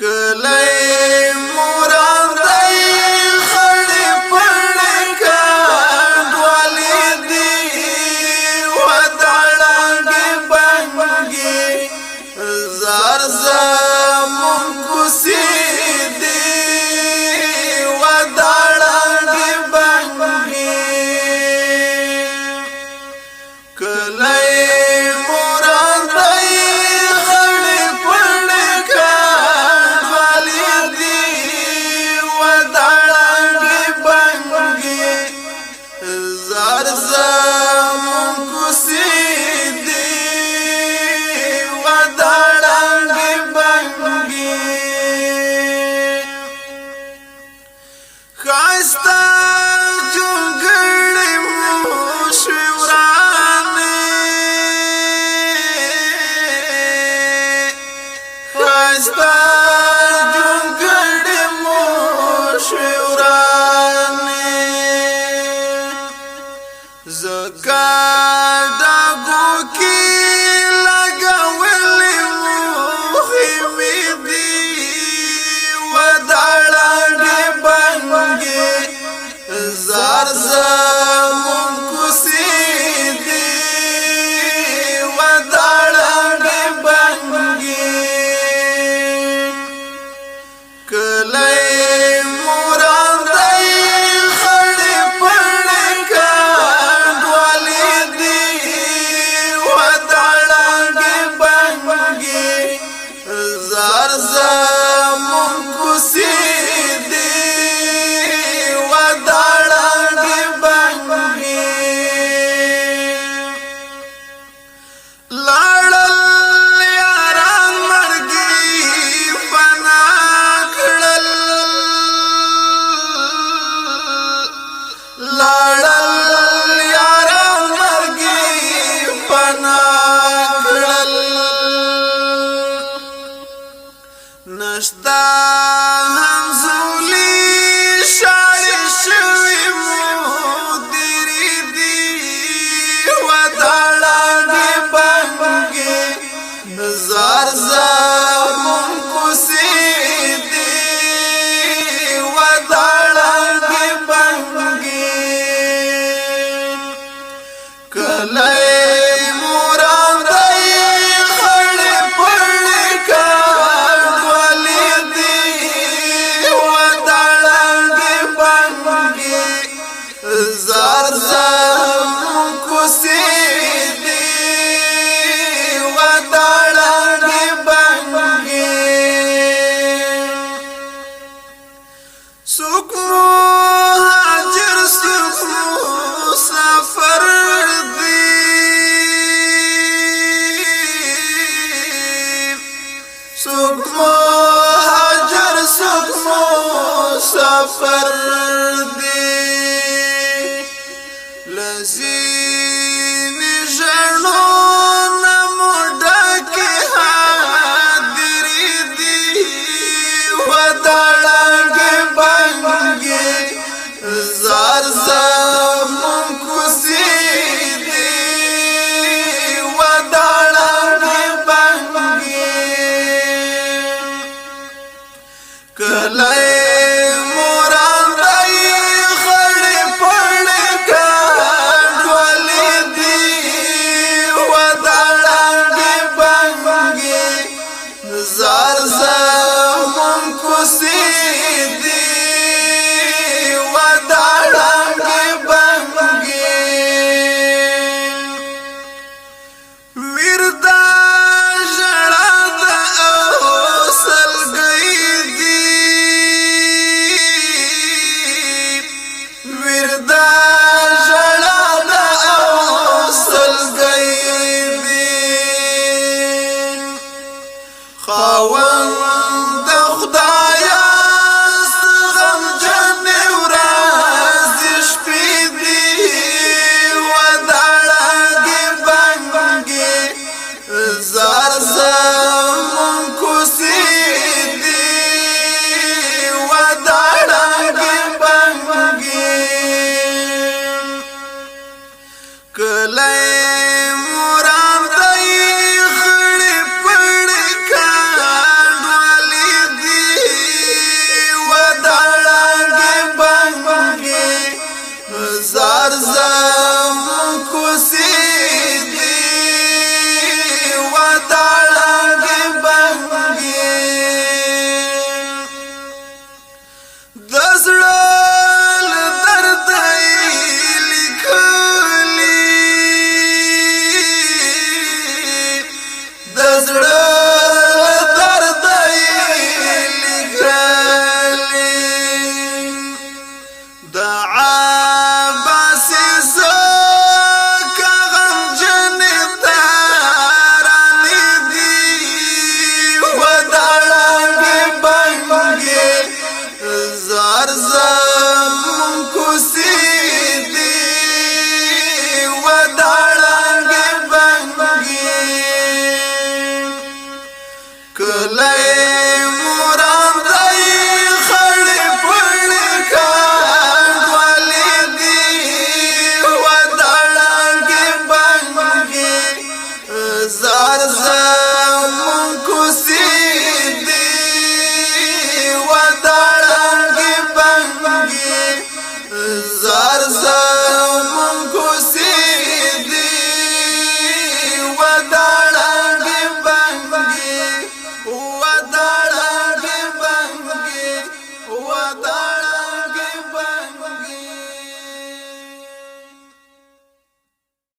کلی موران دی خړې پړې کډوالې دي، ودړنګې بنګې زر زمون کوسې دي، ودړنګې بنګې. کلی موران دی خړې پړې کډوالې دي، ودړنګې بنګې زر زمون کوسې دي، ودړنګې بنګې. ښایسته جونګړې مو شوې ورانې، ښایسته جونګړې مو شوې ورانې، ځکه ډاګو کې لګولې مو خیمې دي، ودړنګې بنګې زر زمون کوسې دي، ودړنګې بنګې. کلی موران دی خړې پړې کډوالې دي، ودړنګې بنګې زر زمون کوسې دي، ودړنګې بنګې. لاړل یاران مرګي فنا کړل، لاړل یاران مرګي فنا کړل، نشتا همزولي شاړې شوي مدیرې دي، ودړنګې بنګې زر زمون کوسې دي، ودړنګې بنګې. کلی موران دی خړې پړې کډوالې دي، ودړنګې بنګې زر زمون کوسې دي، ودړنګې بنګې. څوک مهاجر څوک مسافر دي، څوک مهاجر څوک مسافر دي، لزین ژړو نه مو ډکې هدیرې دي، ودړنګې بنګې زر زمون کوسې دي، ودړنګې بنګې. کلی